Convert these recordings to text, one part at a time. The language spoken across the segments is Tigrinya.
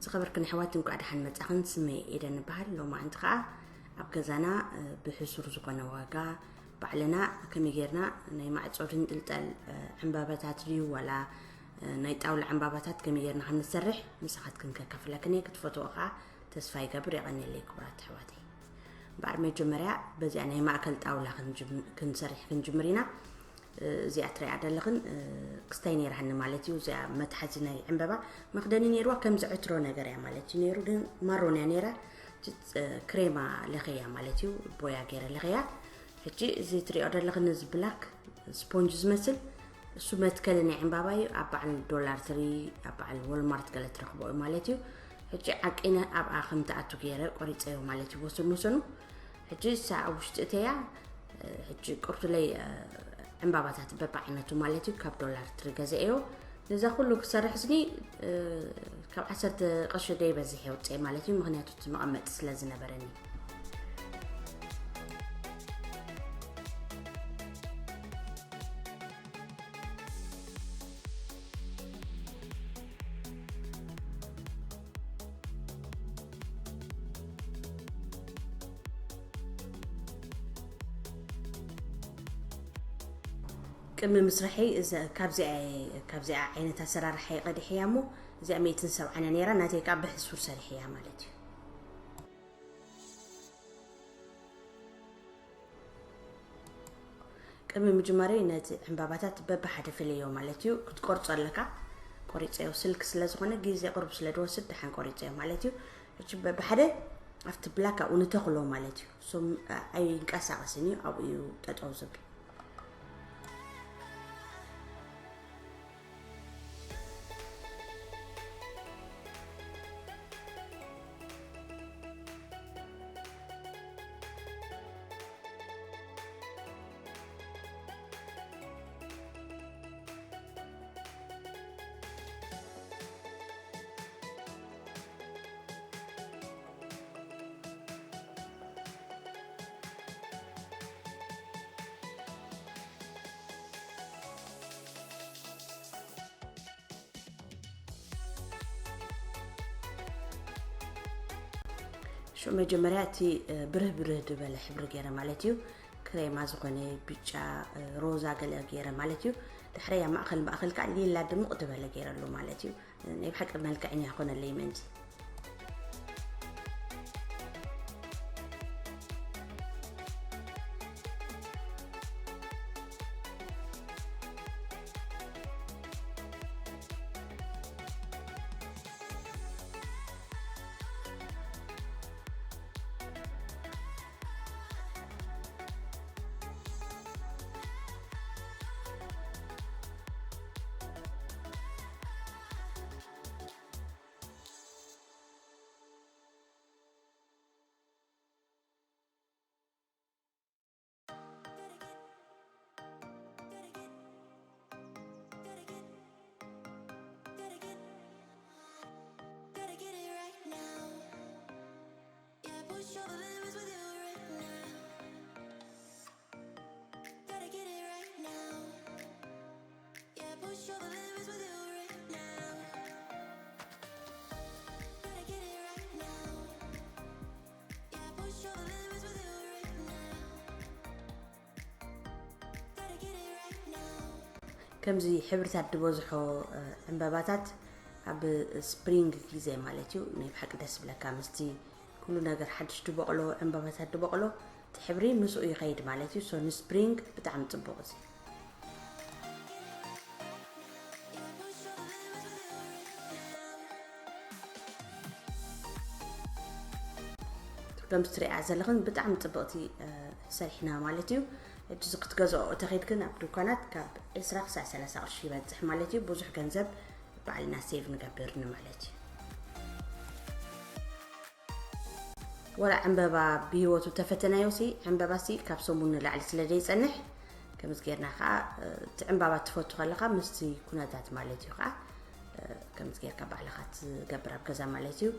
ዝኸበርክን ኣሕዋት፣ እንኳዕ ደሓን መጻኽን። ስመይ ኤደን እበሃል። ሎማዓንቲ ኸኣ ኣብ ገዛና፣ እ፣ ብሕሱር ዝኾነ ዋጋ ባዕልና ከመይ ጌርና ናይ ማዕጾ ድንጥልጠል፣ እ፣ ዕምባባታት ድዩ ዋላ፣ እ፣ ናይ ጣውላ ዕምባባታት ከመይ ጌርና ከም ንሰርሕ ምሳኻትክን ከካፍለክን እየ። ክትፈትዎ ኸኣ ተስፋ ይገብር። የቐንየለይ ክቡራት ኣሕዋተይ። እምበኣር መጀመርያ በዚኣ ናይ ማእከል ጣውላ ክንጅም-፣ ክንሰርሕ ክንጅምር ኢና። እ፣ እዚኣ ትሪኣ ዘለኽን፣ እ፣ ክስታይ ነይራኒ ማለት እዩ። እዚኣ መትሓዚ ናይ ዕምበባ መኽደኒ ነይርዋ፣ ከምዚ ዕትሮ ነገር እያ ማለት እዩ ነይሩ፣ ግን ማሮን እያ ነይራ። እቲ፣ እ፣ ክሬማ ለኸያ ማለት እዩ፣ ቦያ ገይረ ለኸያ። ሕጂ እዚ ትሪኦ ዘለኽን እዚ ብላክ ስፖንጅ ዝመስል፣ እሱ መትከሊ ናይ ዕምባባ እዩ። ኣብ በዓል ዶላር ትሪ፣ ኣብ በዓል ወልማርት ገለ ትረኽቦ እዩ ማለት እዩ። ሕጂ ዓቂነ ኣብኣ ከም ትኣቱ ገይረ ቆሪፀዮ ማለት እዩ፣ ወሰን ወሰኑ። ሕጂ እሳ ኣብ ውሽጢ እተያ፣ እ፣ ሕጂ ቅርቱለይ፣ እ፣ ዕምባባታት በብዓይነቱ ማለት እዩ፣ ካብ ዶላር ትሪ ገዛኤዮ። ነዛ ኩሉ ክሰርሕ ስኒ፣ እ፣ ካብ ዓሰርተ ቅርሺ ደይበዝሕ የውፅእ ማለት እዩ፣ ምኽንያቱ እቲ መቐመጢ ስለ ዝነበረኒ። ቅድሚ ምስራሐይ እዛ፣ ካብዚኣ፣ ካብዚኣ ዓይነት ኣሰራርሓ እየ ቀዲሐያ እሞ፣ እዚኣ ሚእትን ሰብዓን እያ ነይራ፣ ናተይ ከኣ ብሕሱር ሰሪሐያ ማለት እዩ። ቅድሚ ምጅማረይ ነቲ ዕምባባታት በብሓደ ፍለዮ ማለት እዩ። ክትቆርጾ ኣለካ። ቆሪጸዮ ስልክ ስለ ዝኾነ ግዜ ቁሩብ ስለ ዝወስድ ደሓን ቆሪጸዮ ማለት እዩ። ሕጂ በብሓደ ኣብቲ ብላክ ኣብኡ ንተኽሎ ማለት እዩ። እሶም ኣይንቀሳቐስን እዩ፣ ኣብኡ እዩ ጠጠው ዝብል። ሽዑ መጀመርያ እቲ፣ እ፣ ብርህ ብርህ ዝበለ ሕብሪ ገይረ ማለት እዩ። ክሬማ ዝኾነ፣ ብጫ፣ እ፣ ሮዛ ገለ ገይረ ማለት እዩ። ድሕረይ ኣብ ማእኸል ማእኸል ከዓ ሊላ ድምቕ ዝበለ ገይረሉ ማለት እዩ። ናይ ብሓቂ መልክዐኛ ኾነለይ መንዚ። ከምዚ ሕብርታት ዝበዝሖ፣ እ፣ ዕምባባታት ኣብ ስፕሪንግ ግዜ ማለት እዩ ናይ ብሓቂ ደስ ዝብለካ፣ ምስቲ ኩሉ ነገር ሓድሽ ዝበቕሎ፣ ዕምባባታት ዝበቕሎ፣ እቲ ሕብሪ ምስኡ ይኸይድ ማለት እዩ። ሶ ንስፕሪንግ ብጣዕሚ ጽቡቕ እዚ። ከምዚ ትሪኣ ዘለኽን ብጣዕሚ ጽብቕቲ፣ እ፣ ሰሪሕና ማለት እዩ። ሕጂ እዚ ክትገዝኦ ተኸይድክን ኣብ ድኳናት ካብ ዕስራ ክሳዕ ሰላሳ ቅርሺ ይበጽሕ ማለት እዩ። ብዙሕ ገንዘብ ባዕልና ሴቭ ንገብር ንማለት እዩ። ወላ ዕምበባ ብህይወቱ ተፈተናዮ ሲ፣ ዕምበባ ሲ ካብ ሰሙን ንላዕሊ ስለ ዘይጸንሕ፣ ከምዚ ጌርና ኸኣ፣ እ፣ እቲ ዕምባባ ትፈቱ ከለኻ ምስቲ ኩነታት ማለት እዩ ኸኣ፣ እ፣ ከምዚ ጌርካ ባዕልኻ ትገብር ኣብ ገዛ ማለት እዩ።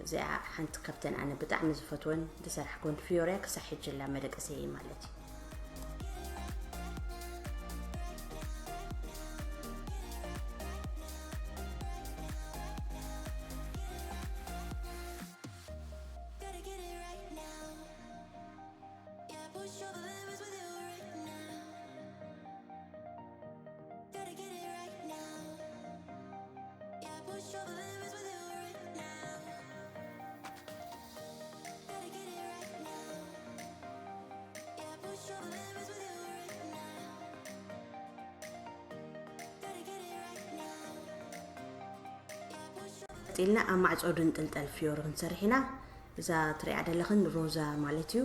እዚኣ ሓንቲ ካብተን ኣነ ብጣዕሚ ዝፈትወን ዝሰራሕኩን ፊዮርያ ክሳብ ሕጂ ኣላ መደቀሰይ ማለት እዩ። ኢልና ኣብ ማዕጾ ድንጥልጠል ፍዮሪ ክንሰርሕ ኢና። እዛ ትሪኣ ዘለኽን ሮዛ ማለት እዩ።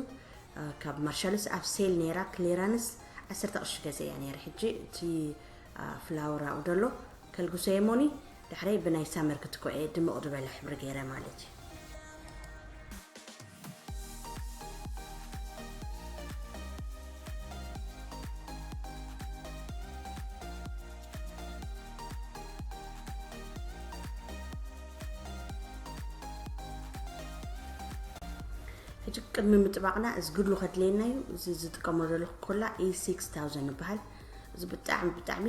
ካብ ማርሻልስ ኣብ ሴል ነይራ፣ ክሊራንስ ዓሰርተ ቅርሺ ገዘ እያ ነይራ። ሕጂ እቲ ፍላወር ኣብኡ ደሎ ከልግሶ የሞኒ፣ ዳሕረይ ብናይ ሳመር ክትኮ እየ ድምቕ ዝበለ ሕብሪ ገይረ ማለት እዩ። ሕጂ ቅድሚ ምጥባቕና እዚ ግድሉ ከድልየና እዩ። እዚ ዝጥቀሞ ዘለኹ ኮላ ኢ6000 ይበሃል። እዚ ብጣዕሚ ብጣዕሚ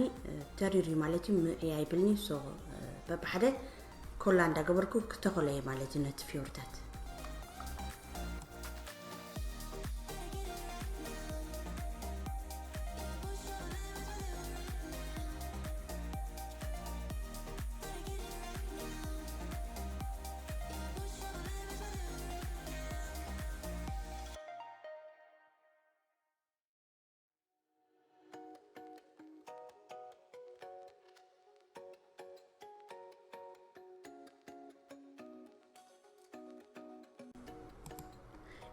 ተሪር እዩ ማለት እዩ። ምዕያ ይብልኒ ሶ በብሓደ ኮላ እንዳገበርኩ ክተኾለየ ማለት እዩ ነቲ ፍዮርታት።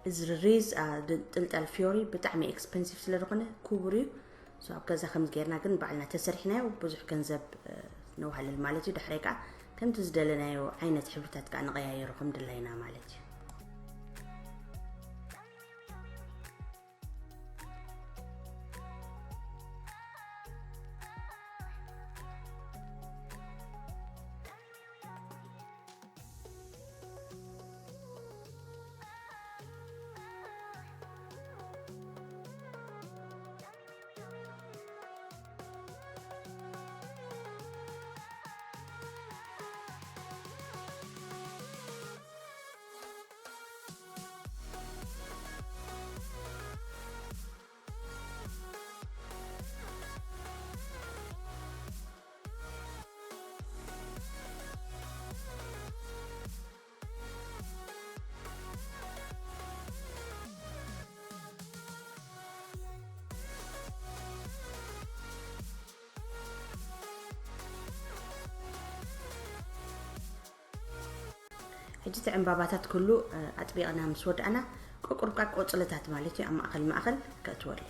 እዚ ሪዝ ጥልጠል ፊዮሪ ብጣዕሚ ኤክስፐንሲቭ ስለ ዝኾነ ክቡር እዩ። ኣብ ገዛ ከምዚ ጌርና ግን ባዕልና ተሰሪሕናዮ ብዙሕ ገንዘብ ነውሃልል ማለት እዩ። ድሕረይ ከዓ ከምቲ ዝደለናዮ ዓይነት ሕብርታት ከዓ ንቀያየሩ ከም ድላይና ማለት እዩ። ሕጂ እቲ ዕምባባታት ኩሉ ኣጥቢቕና ምስ ወዳእና፣ ቁቁርቃ ቆፅልታት ማለት እዩ ኣብ ማእኸል ማእኸል ከእትወሉ።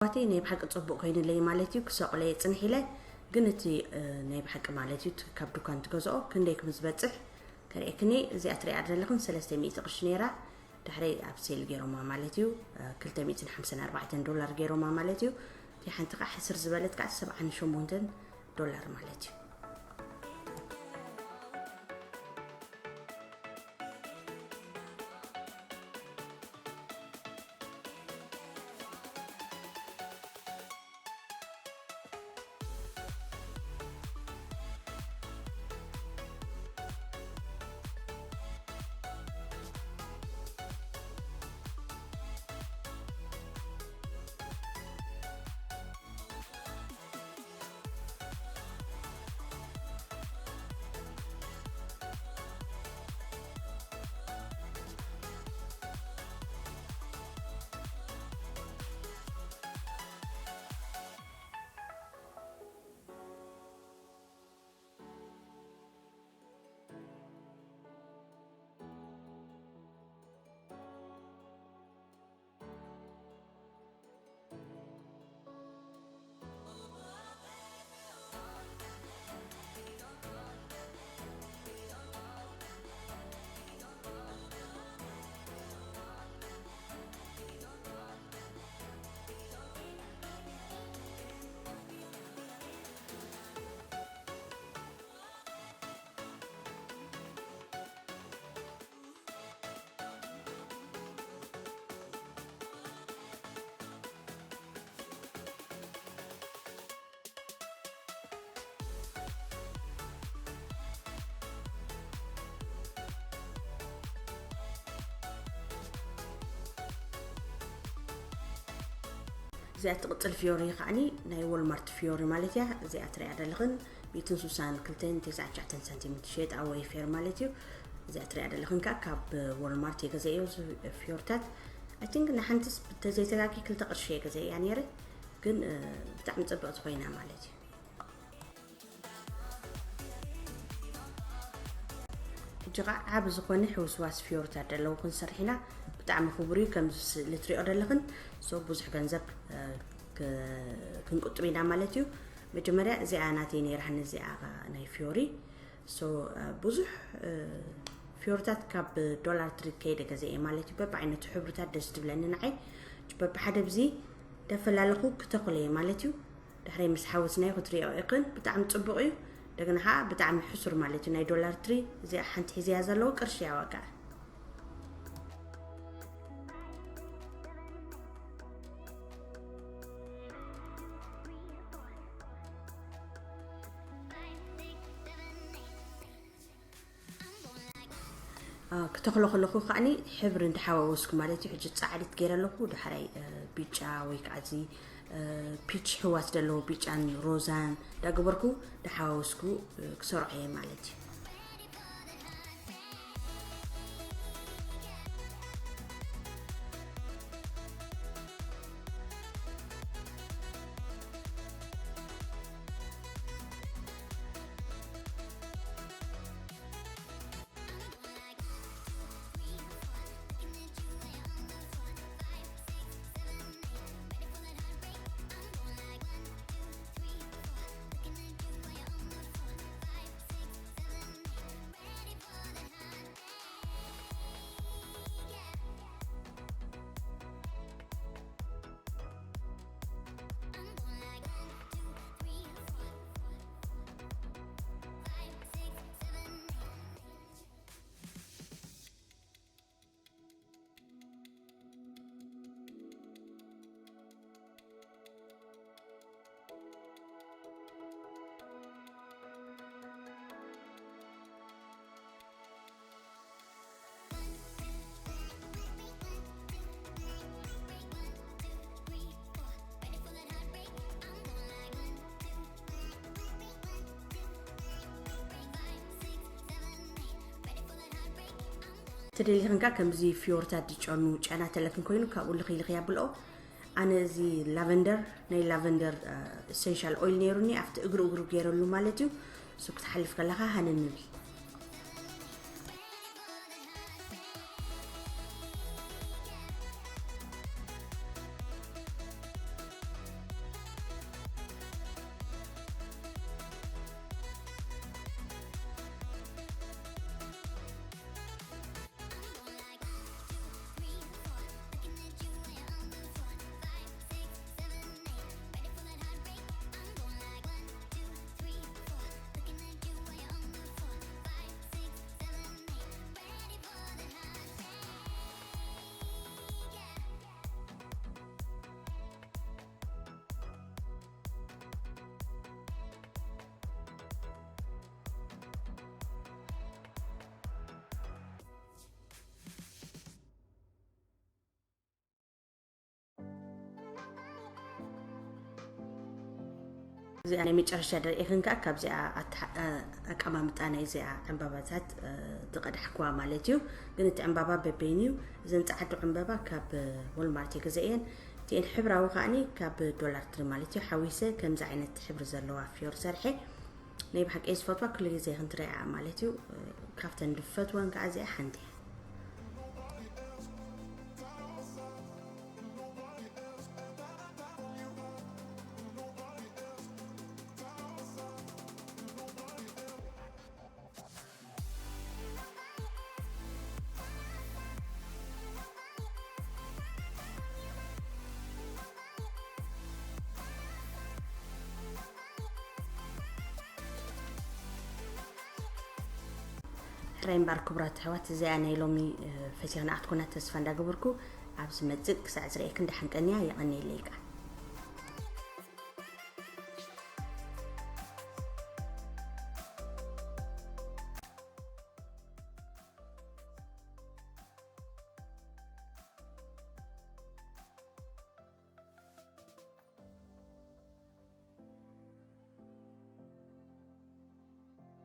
ኣሕዋተይ፣ ናይ ብሓቂ ጽቡቕ ኮይኑለይ ማለት እዩ። ክሰቕሎ እየ ጽንሕ ኢለ፣ ግን እቲ ናይ ብሓቂ ማለት እዩ ካብ ዱካን ትገዝኦ ክንደይ ከም ዝበፅሕ ከርእየክኒ። እዚኣ ትሪኣ ዘለኽን ሰለስተ ሚእቲ ቅርሺ ነይራ። ድሕረይ ኣብ ሴል ገይሮማ ማለት እዩ። ክልተ ሚእትን ሓምሳን ኣርባዕተን ዶላር ገይሮማ ማለት እዩ። እቲ ሓንቲ ከዓ ሕስር ዝበለት ከዓ ሰብዓን ሸሞንተን ዶላር ማለት እዩ። እዚኣ ትቕፅል ፊዮሪ ከዓኒ ናይ ዎልማርት ፊዮሪ ማለት እያ። እዚኣ ትሪኣ ዘለኽን ሚእትን ስሳን ክልተን ተስዓን ትሽዓተን ሳንቲም ትሸየጥ ኣብ ዌይፌር ማለት እዩ። እዚኣ ትሪኣ ዘለኽን ከዓ ካብ ዎልማርት የገዘእዮ ፊዮርታት። ኣይ ቲንክ ንሓንቲስ ተዘይተጋጊ ክልተ ቅርሺ የገዘእያ ነይረ፣ ግን ብጣዕሚ ፅብቕቲ ኮይና ማለት እዩ። ሕጂ ከዓ ዓብ ዝኾነ ሕውስዋስ ፊዮርታ ደለዉ ክንሰርሕ ኢና። ብጣዕሚ ክቡር እዩ ከምዚ ስእሊ ትሪኦ ደለኽን። ሶ ብዙሕ ገንዘብ ክንቁጥብ ኢና ማለት እዩ። መጀመርያ እዚኣ ናተይ ነይራህን እዚኣ ናይ ፊዮሪ። ሶ ብዙሕ ፊዮርታት ካብ ዶላር ትሪ ከይደ ገዘ እየ ማለት እዩ። በብዓይነቱ ሕብርታት ደስ ትብለኒ ንዓይ። በብሓደ ብዚ ደፈላለኹ ክተኽሎ እየ ማለት እዩ። ድሕረይ ምስ ሓወስናዮ ክትሪኦ ኢኽን። ብጣዕሚ ፅቡቕ እዩ። እንደገና ከዓ ብጣዕሚ ሕሱር ማለት እዩ። ናይ ዶላር ትሪ እዚኣ ሓንቲ ሒዝያ ዘለዉ ቅርሺ እያ ዋጋኣ። ክተኽሎ ከለኹ ከዓኒ ሕብሪ እንዳሓዋወስኩ ማለት እዩ። ሕጂ ፃዕዲት ገይረ ኣለኹ፣ ድሕራይ ብጫ ወይ ከዓ እዚ ፒች ሕዋስ ዘለዎ ብጫን ሮዛን እንዳገበርኩ እንዳሓዋወስኩ ክሰርዖ እየ ማለት እዩ። ተደሊኽን ከዓ ከምዚ ፍዮርታት ዝጨኑ ጨና ተለክን ኮይኑ ካብኡ ልኽይ ልኽይ ኣብልኦ። ኣነ እዚ ላቨንደር፣ ናይ ላቨንደር ኤሰንሻል ኦይል ነይሩኒ፣ ኣብቲ እግሩ እግሩ ገይረሉ ማለት እዩ። እሱ ክትሓልፍ ከለኻ ሃነን ንብል። እዚኣ ናይ መጨረሻ ደርኤኽን ከዓ ካብዚኣ ኣተሓ- እ፣ ኣቀማምጣ ናይ እዚኣ ዕምባባታት እ፣ ዝቐዳሕኩዋ ማለት እዩ። ግን እቲ ዕምባባ በበይኑ እዩ። እዘን ፃዕዱ ዕምባባ ካብ እ፣ ዎልማርት የገዘእየን። እቲኤን ሕብራዊ ከዓኒ ካብ ዶላር ትሪ ማለት እዩ። ሓዊሰ ከምዚ ዓይነት ሕብሪ ዘለዋ ፊዮር ሰርሐ ናይ ብሓቂ ዝፈትዋ ኩሉ ግዜ ክንትሪኣ ማለት እዩ። እ፣ ካብተን ድፈትወን ከዓ እዚኣ ሓንቲ እያ። ሕራይ እምበኣር ክቡራት ኣሕዋት፣ እዚኣ ናይ ሎሚ እ፣ ፈቲኽና ክትኮና ተስፋ እንዳገበርኩ፣ ኣብ ዝመጽእ ክሳዕ ዝርእየክን ደሓን ቀንያ። የቐንየለይ ከዓ።